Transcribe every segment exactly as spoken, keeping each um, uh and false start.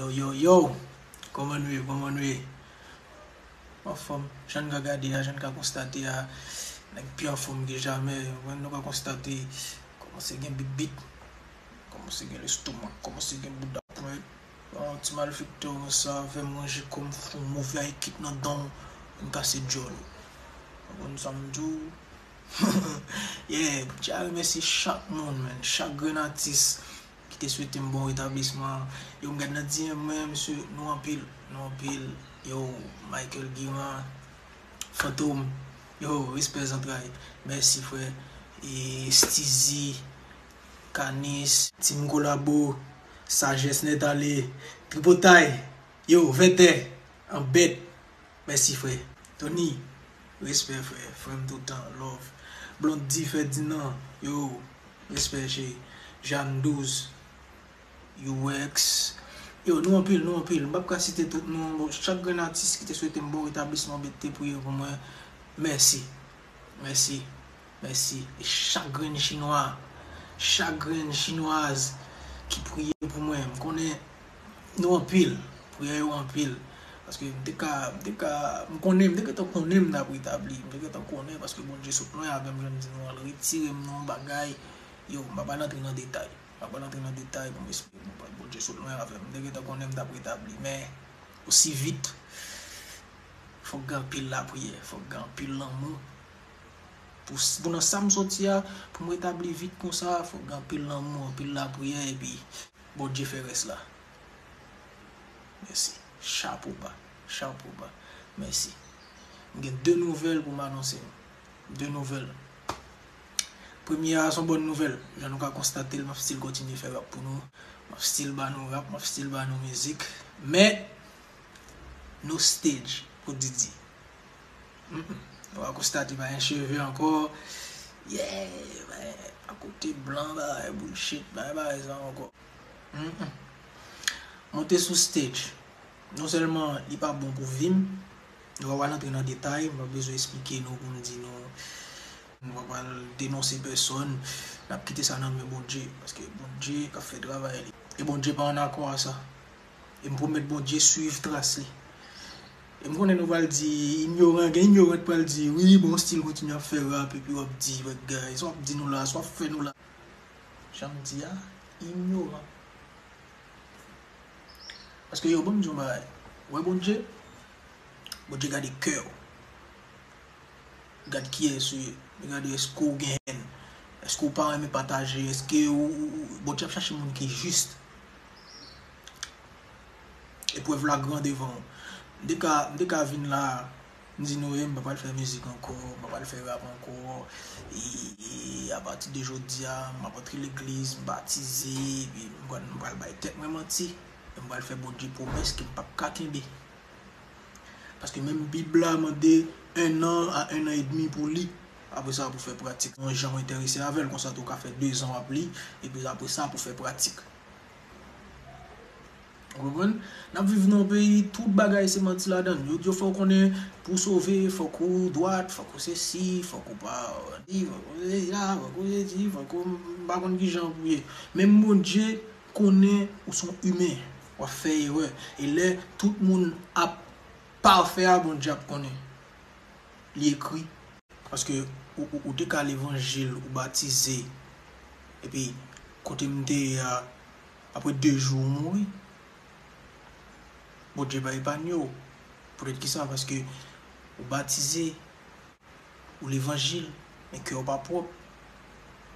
Yo, yo, yo! Kòman nou ye? Kòman nou ye? Anfòm, jan n ka gade a, jan n ka konstate a, nèg pi anfòm ke jamè. Nou ka konstate, kòmanse gen bibit, kòmanse gen lestomak, kòmanse gen bouda pwent. Yon ti malfektè konsa, fè manje kòm fon move a ekip nan dan, m kase djòl. Ou konprann sa m di w? Yeah, m tya remèsye chak moun, man, chak grenn atis ki te swete m bon retablisman. Yo, m gad nan D M mwen, mesye, nou anpil, nou anpil. Yo, Michael Guiran, Fantom, yo, respè zantray. Mèsi, frè. E Steezy, Kanis, Team Kolabo, Sajès Nèt Ale, Tripotay, yo, Vètè, Anbèt. Mèsi, frè. Tony, respè, frè. Frè m toutan, love. Blondy Ferdinand, yo, respè, cheri. Jeanne Douze, U X. Yo, nou anpil, nou anpil. M p ap ka site tout non. Bon, chak grenn atis ki te swete m bon retablisman, ki te priye pou mwen, mèsi. Mèsi. Mèsi. E chak grenn chinwa, chak grenn chinwaz ki priye pou mwen, m konnen nou anpil. Priyè yo anpil. Paske m te ka, m te ka, m konnen, m te gentan konnen m t ap retabli. M te gentan konnen paske Bondye sot lwen avè m, jan m di nou an, l retire m nan yon bagay. Yo, m pa pral antre nan detay. M pa pral antre nan detay pou m esplike nou, Bondye sot lwen avè m. M te gentan konnen m t ap retabli. Men, osi vit, fòk gen anpil lapriyè, fòk gen anpil lanmou. Pou, pou nan sa m soti a, pou m retabli vit konsa, fòk gen anpil lanmou, anpil lapriyè, epi Bondye fè rès la. Mèsi. Chapo ba. Chapo ba. Mèsi. M gen de nouvèl pou m anonse nou. De nouvèl. Premye a, se yon bòn nouvèl. Jan nou ka konstate l, m ap still kontinye fè rap pou nou. M ap still ba nou rap, m ap still ba nou mizik. Men, no stage pou Didi. Mm, mm. Nou va konstate pa gen cheve ankò. Yeah, pa gen akote blan, pa gen bullshit, pa gen bagay sa ankò. Mm, mm. Monte sou stage. Non sèlman li pa bon pou vi m, nou pa pral antre nan detay, m pa bezwen esplike nou pou m di nou, nou pa pral denonse pèsòn, n ap kite sa nan men Bondye, paske Bondye k ap fè travay li. E Bondye pa ann akò a sa. E m pwomèt Bondye swiv tras li. E m konnen nou pral di, inyoran, gen inyoran k pral di, wi, bon, still kontinye ap fè rap, epi w ap di, bagay, sa w ap di nou la, sa w ap fè nou la. Jan m di a, inyoran. Paske yo, ban m di yon bagay. Ou wè Bondye? Bondye gade kè w. Gad kiyès ou ye. Li gade èske w gen hèn. Èske w pa renmen pataje. Èske ou, ou, ou, Bondye ap chache moun ki jis. Eprèv la gran devan w. M te ka, m te ka vin la, m di nou, e, m pa pral fè mizik ankò, m pa pral fè rap ankò. E, e apati de jodi a, m ap antre legliz, m batize, epi m pral, m pral bay tèt mwen manti. E m pral fè Bondye pwomès ke m p ap ka kenbe. Paske menm Bib la mande un an a un an et demi pou li. Apre sa, pou fè pratik. Yon jan w enterese avè l, konsa tou w ka fè dezan w ap li, epi apre sa, pou fè pratik. Ou konprann? N ap viv nan yon peyi, tout bagay se manti ladan l. Yo di w fòk w konnen pou w sove, fòk ou dwat, fòk ou sesi, fòk ou pa di, fòk ou sesi la, fòk ou sesi, fòk ou, m pa konn kijan pou ye. Menm Bondye konnen ou se yon imen, w ap fè erè. E lè tout moun ap pafè a, Bondye ap konnen. Li ekri. Paske ou, ou, ou te ka levanjil, ou batize. Epi, kote m te ye a, apre de jou, ou mouri. Bondye pa epanye w. Poutèt ki sa? Paske ou batize, ou levanjil, men kè w pa pwòp.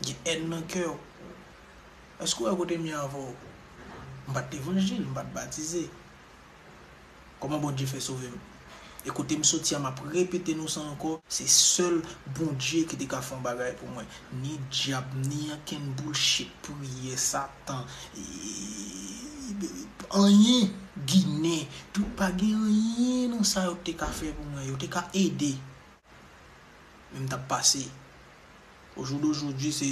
Gen hèn nan kè w. Èske w wè kote m ye avè w? M pa t levanjil, m pa t batize. Kòman Bondye fè sove m? E kote m soti a, m ap repete nou sa ankò, se sèl Bondye ki te ka fè yon bagay pou mwen. Ni dyab, ni ankenn bullshit, priyè, Satan, e, anyen, Ginen, tout, pa gen anyen nan sa yo te ka fè pou mwen. Yo te ka ede. Men m t ap pase. Au jour d'aujourd'hui, se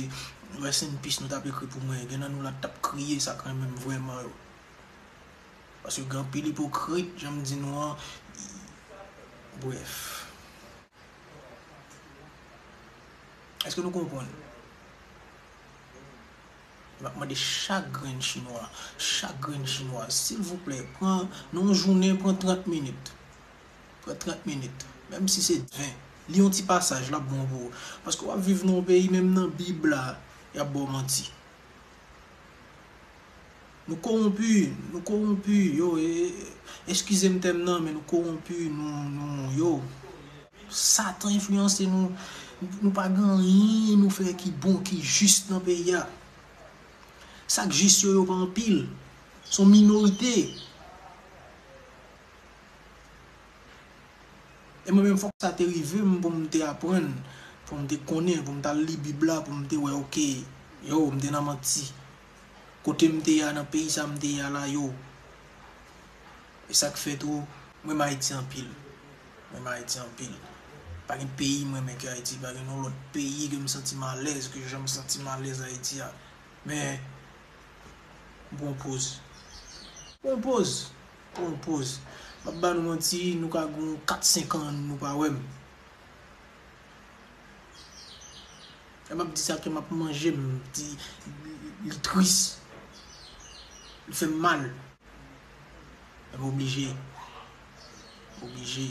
rest in peace nou t ap ekri pou mwen. Gen nan nou la t ap kriye sa k renmen m vrèman yo. Paske gen anpil ipokrit, jan m di nou an. Brèf. Èske nou konprann? M ap mande chak grenn chinwa, chak grenn chinwa, silvouplè, pran, nan yon jounen, pran trant minit. Pran trant minit. Menm si se ven. Li yon ti pasaj, l ap bon pou ou. Paske w ap viv nan yon peyi, menm nan Bib la, y ap ba w manti. Nou kowonpi, nou kowonpi, yo, e, e, eskize m tèm nan, men nou kowonpi, nou, nou, yo. Satan enfliyanse nou, nou pa gen anyen nou fè ki bon, ki jis nan peyi a. Sa k jis yo, yo pa anpil. Se yon minorite. E mwen menm, fòk sa te rive m pou m te aprann, pou m te konnen, pou m t al li Bib la, pou m te wè, oke, yo, m te nan manti. Kote m te ye a, nan peyi sa m te ye a la, yo. E sa k fè tou, m renmen Ayiti anpil. M renmen Ayiti anpil. Pa gen peyi m renmen ke Ayiti, pa gen yon lòt peyi ke m santi m alèz, ke jan m santi m alèz Ayiti a. Men, m pran yon poz. M pran yon poz. Pran yon poz. M ap ba nou manti, nou ka gen kat, senk an, nou pa wè m. E m ap di sa ke m ap manje, m di li tris. Li fè m mal. Men m oblije. M oblije.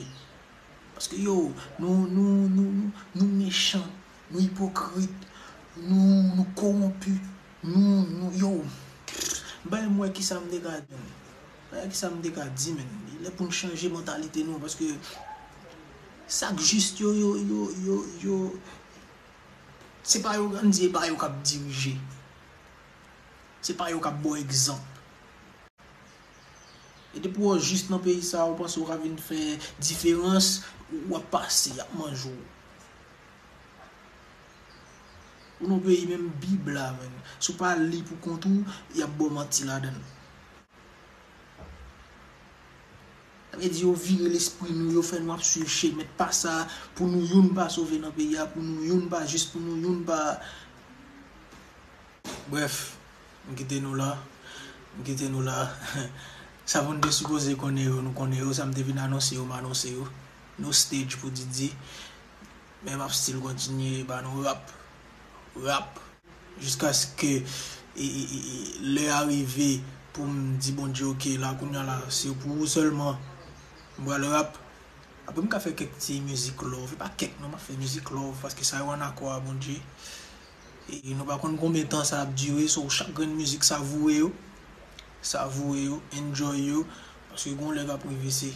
Paske yo, nou, nou, nou, nou, nou mechan, nou ipokrit, nou, nou kowonpi, nou, nou, yo. Bay m wè kisa m te ka di, men. Bay kisa m te ka di, men. Li lè pou n chanje mantalite nou, paske sa k jis yo, yo, yo, yo, yo, se pa yo, ann di, e pa yo k ap dirije. Se pa yo k ap ba w egzanp. E depi w jis nan peyi sa, ou panse w ka vin fè diferans, w ap pase, y ap manje w. Ou nan peyi menm Bib la, menm. Si w pa li pou kont ou, y ap ba w manti ladan l. Sa vle di yo vire lespri nou, yo fè nou ap swiv chemen pa sa, pou nou youn pa sove nan peyi a, pou nou youn pa jis, pou nou youn pa. Brèf, m kite nou la. M kite nou la. Sa pou n te sipoze konnen yo, nou konnen yo. Sa m te vin anonse yo, m anonse yo. No stage pou Didi. Men m ap still kontinye ba nou rap. Rap. Jiskaske e, e, e, e, lè a rive pou m di Bondye, oke, la, kounye a la, se pou ou sèlman. M pral rap. Apre, m ka fè kèk ti mizik love. E pa kèk, non, m ap fè mizik love, paske sa yo ann akò a Bondye. E nou pa konn konbyen tan sa ap dire, so chak grenn mizik, savoure yo. Savoure yo, enjoy yo. Paske gon lè k ap rive, se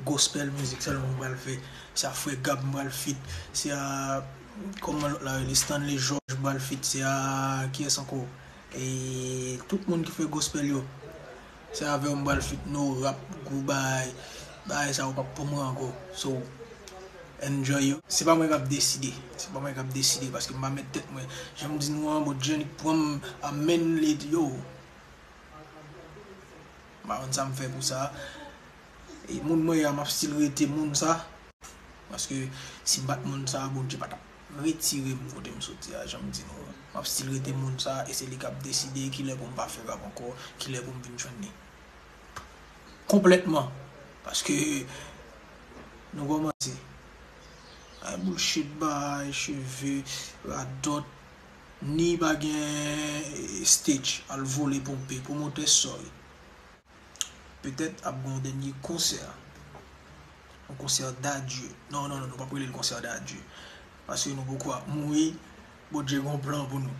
gospel mizik sèlman m pral fè. Se a Frè Gab m pral feat. Se a, kòman lòt la rele, Stanley George m pral feat. Se a, kiyès ankò? E tout moun ki fè gospel yo. Se avè w m pral feat, no rap, gwo bagay. Bagay sa yo p ap pou mwen ankò. So, enjoy yo. Se pa mwen k ap deside. Se pa mwen k ap deside, paske m pa mèt tèt mwen. Jan m di nou an, Bondye annik pran m, amèn, li di yo. M pa konn sa m fè pou sa. E moun mwen ye a, m ap still rete moun sa. Paske si m pa t moun sa, Bondye pa t ap retire m kote m soti a, jan m di nou an. M ap still rete moun sa, e se li k ap deside kilè pou m pa fè rap ankò, kilè pou m vin jwenn li. Konplètman. Paske nou kòmanse. Ay bullshit, bay cheve, radòt, ni pa gen stage, al vole ponpe, pwomotè, sorry. Petèt ap gen yon dènye konsè. Yon konsè d'adieu. Non, non, non, nou p ap rele l konsè d'adieu. Paske nou poko ap mouri. Bondye gen yon plan pou nou.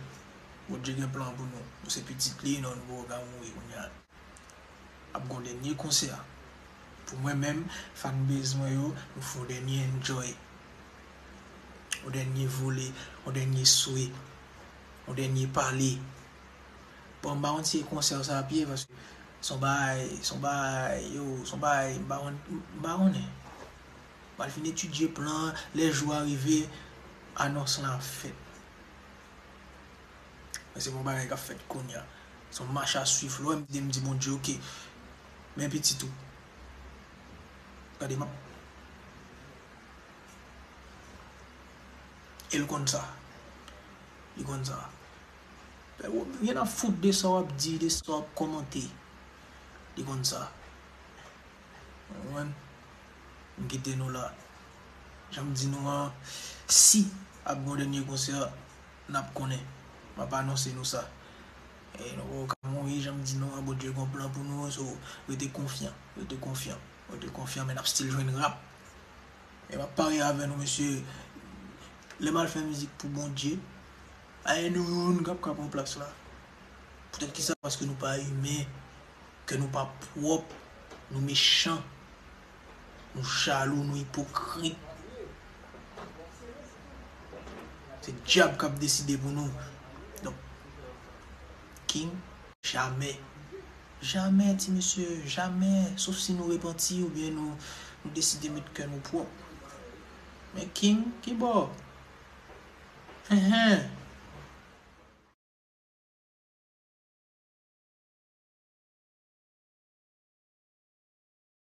Bondye gen plan pou nou. Nou se pitit li, non, nou poko ka mouri kounye a. Ap gen yon dènye konsè. Pou mwen menm, fanbase mwen yo, nou fè yon dènye enjoy. Yon dènye vole, yon dènye swe, yon dènye pale. Bon, m pa konn si e konsè sa ap ye, paske se yon bagay, se yon bagay, yo, se yon bagay, m pa konn, m pa konnen. M pral fin etidye plan an, lè jou a rive, anons lan ap fèt. Men se pa yon bagay k ap fèt kounye a. Se yon mach a swiv, lè w wè m di, m di Bondye, oke, men pitit ou. Gade, m ap E l konn sa. Li konn sa. Ryen ap fout de sa w ap di, de sa w ap kòmante. Li konn sa. Ou konprann? M kite nou la. Jan m di nou an, si ap gen yon dènye konsè, n ap konnen. M ap anonse nou sa. E nou poko ka mouri, jan m di nou an, Bondye gon plan pou nou, so rete konfyan, rete konfyan, rete konfyan, men n ap still jwenn rap. E m ap parye avè nou, mesye, lè m al fè mizik pou Bondye, pa gen nou youn k ap ka pran plas la. Poutèt kisa? Paske nou pa imen, kè nou pa pwòp, nou mechan, nou jalou, nou ipokrit. Se dyab k ap deside pou nou. Donk, King, jamè. Jamè, ti mesye, jamè. Sof si nou repanti oubyen nou, nou deside met kè nou pwòp. Men King, ki bò? Hen, hen.